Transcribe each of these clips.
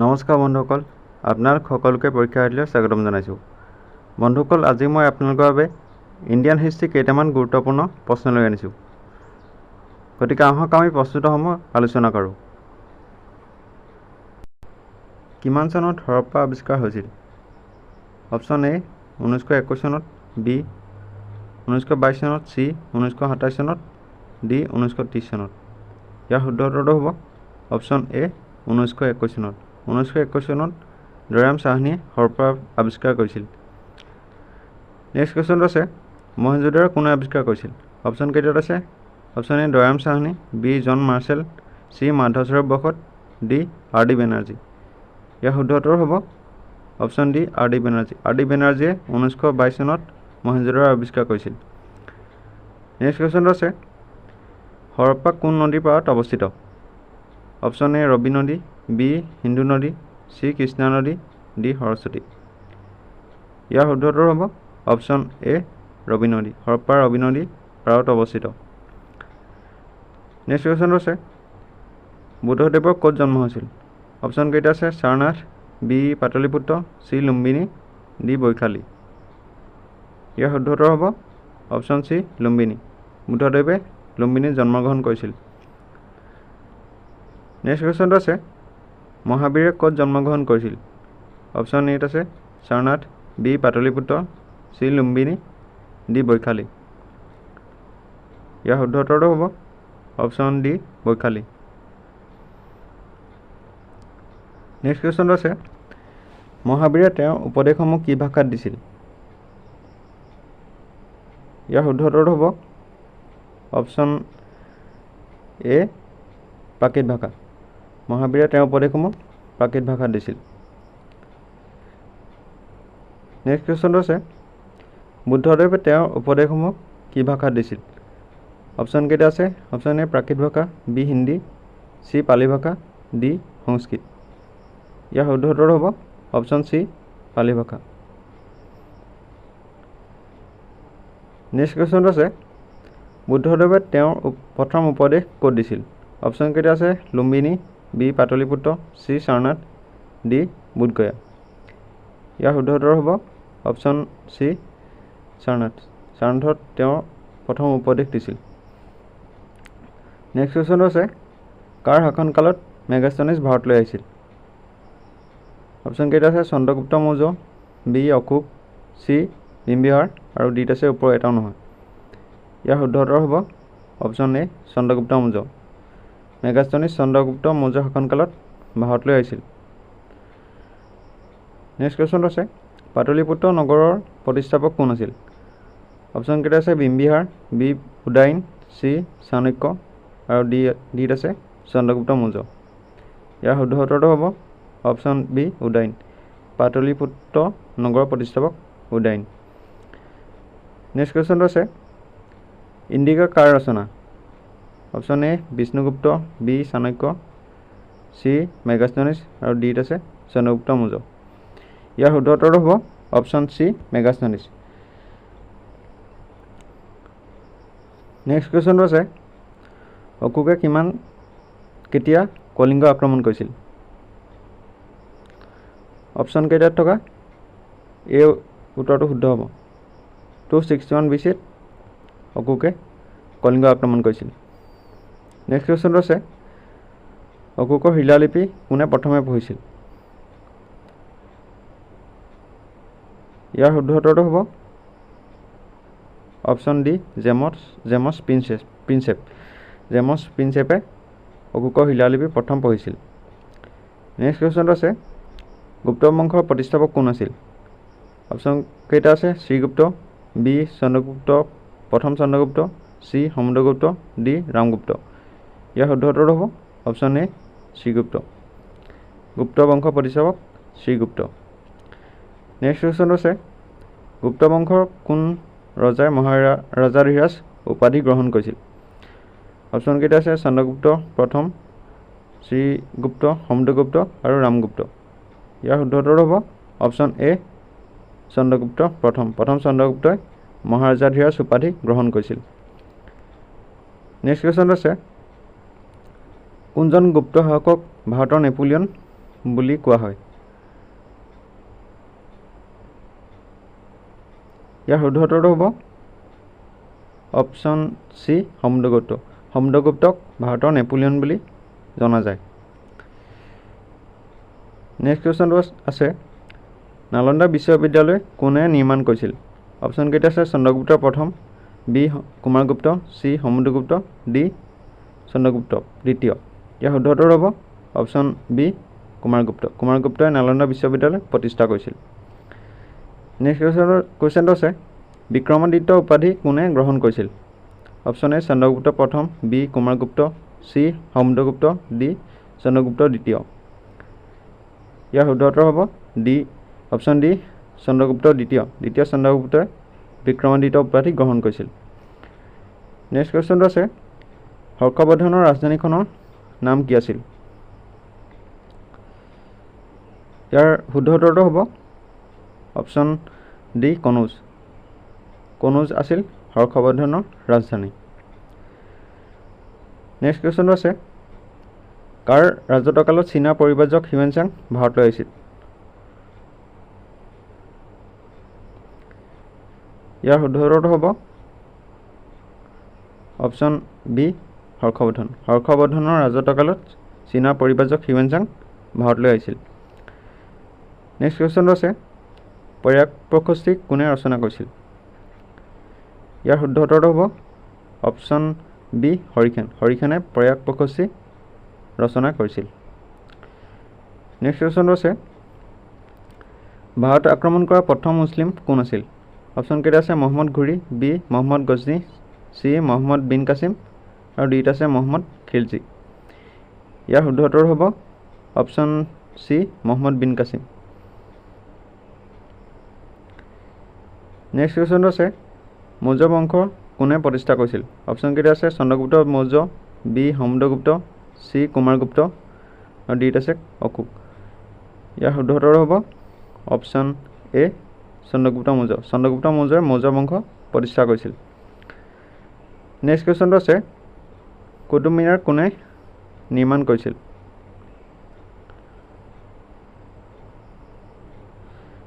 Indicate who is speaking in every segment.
Speaker 1: নমস্কাৰ বন্ধুসকল, আপোনালোক সকলোকে পৰীক্ষাৰ্থীলৈ স্বাগতম জনাইছোঁ। বন্ধুসকল, আজি মই আপোনালোকৰ বাবে ইণ্ডিয়ান হিষ্ট্ৰী কেইটামান গুৰুত্বপূৰ্ণ প্ৰশ্ন লৈ আনিছোঁ। গতিকে আহক আমি প্ৰশ্নোত্তৰসমূহ আলোচনা কৰোঁ। কিমান চনত হৰপ্পা আৱিষ্কাৰ হৈছিল? অপশ্যন এ 1921 চনত, বি 1922 চনত, চি 1927 চনত, ডি 1930 চনত। ইয়াৰ শুদ্ধ উত্তৰটো হ'ব অপশ্যন এ 1921 চনত। 1921 চনত দয়াৰাম চাহনীয়ে হৰপ্পা আৱিষ্কাৰ কৰিছিল। নেক্সট কুৱেশ্যনটো আছে, মহেঞ্জোদাৰো কোনে আৱিষ্কাৰ কৰিছিল? অপশ্যন কেইটাত আছে? Option A Dayaram Sahni, B John Marshall, C Madhav Swarup Basak, D R D Banerjee. ইয়াৰ শুদ্ধ উত্তৰ হ'ব option D R D Banerjee. R D বেনাৰ্জীয়ে 1922 চনত মহেঞ্জোদাৰো আৱিষ্কাৰ কৰিছিল। নেক্সট কুৱেশ্যনটো আছে, হৰপ্পা কোন নদীৰ পাৰত অৱস্থিত? অপশ্যন এ ৰবি নদী, বি সিন্ধু নদী, চি কৃষ্ণা নদী, ডি সৰস্বতী। ইয়াৰ শুদ্ধ উত্তৰ হ'ব অপশ্যন এ ৰবি নদী। হৰপ্পা ৰবি নদীৰ পাৰত অৱস্থিত। নেক্সট কুৱেশ্যনটো আছে, বুদ্ধদেৱৰ ক'ত জন্ম হৈছিল? অপশ্যন কেইটা আছে? Sarnath, B Pataliputra, C Lumbini, D Vaishali. ইয়াৰ শুদ্ধ উত্তৰ হ'ব অপশ্যন চি লুম্বিনী। বুদ্ধদেৱে লুম্বিনীত জন্মগ্ৰহণ কৰিছিল। নেক্সট কুৱেশ্যনটো আছে, মহাবীৰে ক'ত জন্মগ্ৰহণ কৰিছিল? অপশ্যন এত আছে Sarnath, B Pataliputra, C Lumbini, D Vaishali. ইয়াৰ শুদ্ধ উত্তৰটো হ'ব অপশ্যন ডি বৈশালী। নেক্সট কুৱেশ্যনটো আছে, মহাবীৰে তেওঁৰ উপদেশসমূহ কি ভাষাত দিছিল? ইয়াৰ শুদ্ধ উত্তৰটো হ'ব অপশ্যন এ প্ৰাকৃত ভাষা। মহাবীৰে তেওঁৰ উপদেশসমূহ প্ৰাকৃত ভাষাত দিছিল। নেক্সট কুৱেশ্যনটো আছে, বুদ্ধদেৱে তেওঁৰ উপদেশসমূহ কি ভাষাত দিছিল? অপশ্যন কেইটা আছে? অপশ্যন এ প্ৰাকৃত ভাষা, বি হিন্দী, চি পালি ভাষা, ডি সংস্কৃত। ইয়াৰ শুদ্ধ উত্তৰ হ'ব অপশ্যন চি পালি ভাষা। নেক্সট কুৱেশ্যনটো আছে, বুদ্ধদেৱে তেওঁৰ প্ৰথম উপদেশ ক'ত দিছিল? অপশ্যন কেইটা আছে? Lumbini, B Pataliputra, C Sarnath, D Bodhgaya. ইয়াৰ শুদ্ধ উত্তৰ হ'ব অপশ্যন চি সাৰনাথ। সাৰনাথত তেওঁ প্ৰথম উপদেশ দিছিল। নেক্সট কুৱেশ্যনটো আছে, কাৰ শাসনকালত মেগাস্থনিছ ভাৰতলৈ আহিছিল? অপশ্যন কেইটা আছে? চন্দ্ৰগুপ্ত মৌৰ্য, বি অশোক, চি বিম্বিসাৰ আৰু ডিত আছে ওপৰৰ এটাও নহয়। ইয়াৰ শুদ্ধ উত্তৰ হ'ব অপশ্যন এ চন্দ্ৰগুপ্ত মৌৰ্য। মেগাস্থনিছ চন্দ্ৰগুপ্ত মৌৰ্য শাসনকালত ভাৰতলৈ আহিছিল। নেক্সট কুৱেশ্যনটো আছে, পাটলিপুত্ৰ নগৰৰ প্ৰতিষ্ঠাপক কোন আছিল? অপশ্যন কেইটা আছে? বিম্বিসাৰ, বি উদায়ন, চি চাণক্য আৰু ডিত আছে চন্দ্ৰগুপ্ত মৌৰ্য। ইয়াৰ শুদ্ধ উত্তৰটো হ'ব অপশ্যন বি উদায়ন। পাটলিপুত্ৰ নগৰৰ প্ৰতিষ্ঠাপক উদায়ন। নেক্সট কুৱেশ্যনটো আছে, ইণ্ডিকা কাৰ ৰচনা? Option A Vishnugupta, B Chanakya, C Megasthenes আৰু ডিত আছে চন্দ্ৰগুপ্ত মৌৰ্য। ইয়াৰ শুদ্ধ উত্তৰটো হ'ব অপশ্যন চি মেগাস্থনিছ। নেক্সট কুৱেশ্যনটো আছে, অশোকে কেতিয়া কলিংগ আক্ৰমণ কৰিছিল? অপশ্যন কেইটাত থকা এই উত্তৰটো শুদ্ধ হ'ব। 261 বি চিত অশোকে কলিংগ আক্ৰমণ কৰিছিল। নেক্সট কুৱেশ্যনটো আছে, অশোকৰ শিলালিপি কোনে প্ৰথমে পঢ়িছিল? ইয়াৰ শুদ্ধ উত্তৰটো হ'ব option D James Prinsep. James প্ৰিন্সেপে অশোকৰ শিলালিপি প্ৰথম পঢ়িছিল। নেক্সট কুৱেশ্যনটো আছে, গুপ্ত বংশৰ প্ৰতিষ্ঠাপক কোন আছিল? অপশ্যন কেইটা আছে? শ্ৰীগুপ্ত, বি চন্দ্ৰগুপ্ত প্ৰথম চন্দ্ৰগুপ্ত, চি সমুদ্ৰগুপ্ত, ডি ৰামগুপ্ত। ইয়াৰ শুদ্ধ উত্তৰটো হ'ব অপশ্যন এ শ্ৰীগুপ্ত। গুপ্ত বংশৰ প্ৰতিষ্ঠাপক শ্ৰীগুপ্ত। নেক্সট কুৱেশ্যনটো আছে, গুপ্ত বংশৰ কোন ৰজাই মহাৰাজাধিৰাজ উপাধি গ্ৰহণ কৰিছিল? অপশ্যন কেইটা আছে? চন্দ্ৰগুপ্ত প্ৰথম, শ্ৰীগুপ্ত, সমুদ্ৰগুপ্ত আৰু ৰামগুপ্ত। ইয়াৰ শুদ্ধ উত্তৰটো হ'ব অপশ্যন এ চন্দ্ৰগুপ্ত প্ৰথম। প্ৰথম চন্দ্ৰগুপ্তই মহাৰাজাধিৰাজ উপাধি গ্ৰহণ কৰিছিল। নেক্সট কুৱেশ্যনটো আছে, কোনজন গুপ্ত শাসকক ভাৰতৰ নেপোলিয়ন বুলি কোৱা হয়? ইয়াৰ শুদ্ধ উত্তৰটো হ'ব অপশ্যন চি সমুদ্ৰগুপ্ত। সমুদ্ৰগুপ্তক ভাৰতৰ নেপোলিয়ন বুলি জনা যায়। নেক্সট কুৱেশ্যনটো আছে, নালন্দা বিশ্ববিদ্যালয় কোনে নিৰ্মাণ কৰিছিল? অপশ্যনকেইটা আছে চন্দ্ৰগুপ্ত প্ৰথম, B Kumaragupta, C Samudragupta, D Chandragupta দ্বিতীয়। ইয়াৰ শুদ্ধ উত্তৰ হ'ব অপশ্যন বি কুমাৰগুপ্ত। কুমাৰগুপ্তই নালন্দা বিশ্ববিদ্যালয় প্ৰতিষ্ঠা কৰিছিল। নেক্সট কুৱেশ্যনটো আছে, বিক্ৰমাদিত্য উপাধি কোনে গ্ৰহণ কৰিছিল? অপশ্যন এ চন্দ্ৰগুপ্ত প্ৰথম, B Kumaragupta, C Samudragupta, D Chandragupta দ্বিতীয়। ইয়াৰ শুদ্ধ উত্তৰ হ'ব ডি, অপশ্যন ডি চন্দ্ৰগুপ্ত দ্বিতীয়। দ্বিতীয় চন্দ্ৰগুপ্তই বিক্ৰমাদিত্য উপাধি গ্ৰহণ কৰিছিল। নেক্সট কুৱেশ্যনটো আছে, হৰ্ষবৰ্ধনৰ ৰাজধানীখনৰ নাম কি আছিল? ইয়াৰ শুদ্ধ উত্তৰটো হ'ব অপশ্যন ডি কনৌজ। কনৌজ আছিল হৰ্ষবৰ্ধনৰ ৰাজধানী। নেক্সট কুৱেশ্যনটো আছে, কাৰ ৰাজত্বকালত চীনা পৰিব্ৰাজক হিউৱেনচাং ভাৰতলৈ আহিছিল? ইয়াৰ শুদ্ধ উত্তৰটো হ'ব অপশ্যন বি হৰ্ষবৰ্ধন। হৰ্ষবৰ্ধনৰ ৰাজত্বকালত চীনা পৰিব্ৰাজক হিউৱেনচাং ভাৰতলৈ আহিছিল। নেক্সট কুৱেশ্যনটো আছে, প্ৰয়াগ প্ৰশস্তি কোনে ৰচনা কৰিছিল? ইয়াৰ শুদ্ধ উত্তৰটো হ'ব অপশ্যন বি হৰিসেন। হৰিসেনে প্ৰয়াগ প্ৰশস্তি ৰচনা কৰিছিল। নেক্সট কুৱেশ্যনটো আছে, ভাৰত আক্ৰমণ কৰা প্ৰথম মুছলিম কোন আছিল? অপশ্যনকেইটা আছে মহম্মদ ঘুৰি, বি মহম্মদ গজনী, চি মহম্মদ বিন কাছিম আৰু ডিত আছে মহম্মদ খিলজী। ইয়াৰ শুদ্ধ উত্তৰ হ'ব option C Mohammad bin Qasim. Next কুৱেশ্যনটো আছে, মৌৰ্য বংশ কোনে প্ৰতিষ্ঠা কৰিছিল? অপশ্যনকেইটা আছে চন্দ্ৰগুপ্ত মৌৰ্য, বি সমুদ্ৰগুপ্ত, চি কুমাৰগুপ্ত আৰু ডিত আছে অশোক। ইয়াৰ শুদ্ধ উত্তৰ হ'ব অপশ্যন এ চন্দ্ৰগুপ্ত মৌৰ্য। চন্দ্ৰগুপ্ত মৌৰ্যই মৌৰ্য বংশ প্ৰতিষ্ঠা কৰিছিল। নেক্সট কুৱেশ্যনটো আছে, কুতুব মিনাৰ কোনে নিৰ্মাণ কৰিছিল?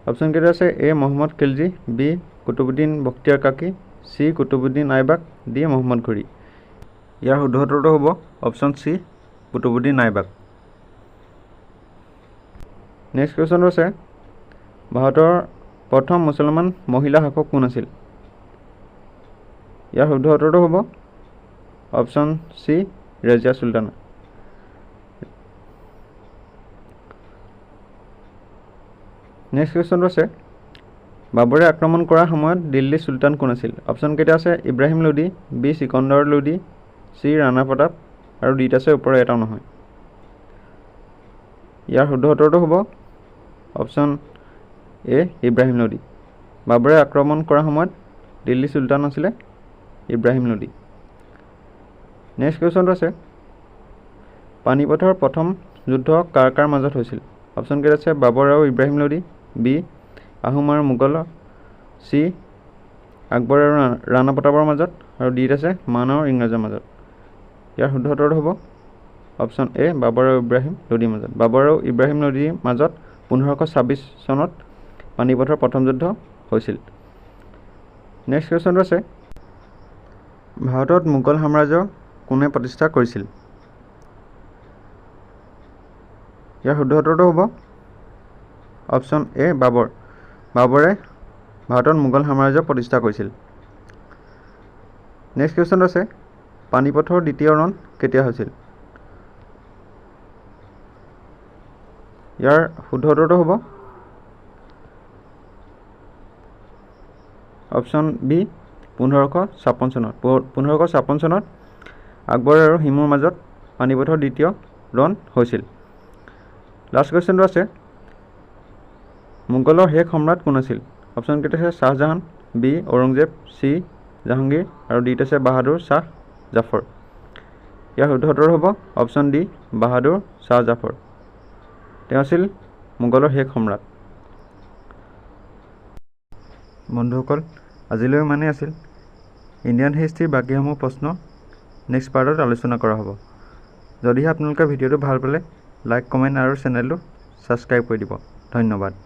Speaker 1: অপশ্যনকেইটা আছে A Mohammad Khilji, B Qutbuddin Bakhtiyar Kaki, C Qutbuddin Aibak, D Mohammad Ghori. ইয়াৰ শুদ্ধ উত্তৰটো হ'ব option C Qutbuddin Aibak. Next কুৱেশ্যনটো আছে, ভাৰতৰ প্ৰথম মুছলমান মহিলা শাসক কোন আছিল? ইয়াৰ শুদ্ধ উত্তৰটো হ'ব option C Razia Sultana. Next কুৱেশ্যনটো আছে, বাবৰে আক্ৰমণ কৰাৰ সময়ত দিল্লীৰ চুলতান কোন আছিল? অপশ্যনকেইটা আছে ইব্ৰাহিম লোডি, বি চিকন্দৰ লোডি, চি ৰাণা প্ৰতাপ আৰু ডিত আছে ওপৰৰ এটাও নহয়। ইয়াৰ শুদ্ধ উত্তৰটো হ'ব অপশ্যন এ ইব্ৰাহিম লোডি। বাবৰে আক্ৰমণ কৰাৰ সময়ত দিল্লী চুলতান আছিলে ইব্ৰাহিম লোডি। নেক্সট কুৱেশ্যনটো আছে, পানিপথৰ প্ৰথম যুদ্ধ কাৰ কাৰ মাজত হৈছিল? অপশ্যনকেইটা আছে বাবৰ আৰু ইব্ৰাহিম লোডি, বি আহোম আৰু মোগলৰ, চি আকবৰ আৰু ৰাণা প্ৰতাপৰ মাজত আৰু ডিত আছে মান আৰু ইংৰাজৰ মাজত। ইয়াৰ শুদ্ধ উত্তৰটো হ'ব অপশ্যন এ বাবৰ আৰু ইব্ৰাহিম লোডিৰ মাজত। বাবৰ আৰু ইব্ৰাহিম লোডিৰ মাজত 1526 চনত পানিপথৰ প্ৰথম যুদ্ধ হৈছিল। নেক্সট কুৱেশ্যনটো আছে, ভাৰতত মোগল সাম্ৰাজ্য কোনে প্ৰতিষ্ঠা কৰিছিল? ইয়াৰ শুদ্ধ উত্তৰটো হ'ব অপশ্যন এ বাবৰ। বাবৰে ভাৰতত মোগল সাম্ৰাজ্য প্ৰতিষ্ঠা কৰিছিল। নেক্সট কুৱেশ্যনটো আছে, পানিপথৰ দ্বিতীয় ৰণ কেতিয়া হৈছিল? ইয়াৰ শুদ্ধ উত্তৰটো হ'ব অপশ্যন বি 1556 চনত। 1556 চনত আকবৰ আৰু হিমুৰ মাজত পানিপথৰ দ্বিতীয় ৰণ হৈছিল। লাষ্ট কুৱেশ্যনটো আছে, মোগলৰ শেষ সম্ৰাট কোন আছিল? অপশ্যনকেইটা আছে শ্বাহজাহান, বি ঔৰংজেব, চি জাহাংগীৰ আৰু ডিত আছে বাহাদুৰ শ্বাহ জাফৰ। ইয়াৰ শুদ্ধ উত্তৰ হ'ব অপশ্যন ডি বাহাদুৰ শ্বাহ জাফৰ। তেওঁ আছিল মোগলৰ শেষ সম্ৰাট। বন্ধুসকল, আজিলৈ ইমানেই আছিল। ইণ্ডিয়ান হিষ্ট্ৰীৰ বাকীসমূহ প্ৰশ্ন নেক্সট পাৰ্টত আলোচনা কৰা হ'ব। যদিহে আপোনালোকে ভিডিঅ'টো ভাল পালে লাইক, কমেণ্ট আৰু চেনেলটো ছাবস্ক্ৰাইব কৰি দিব। ধন্যবাদ।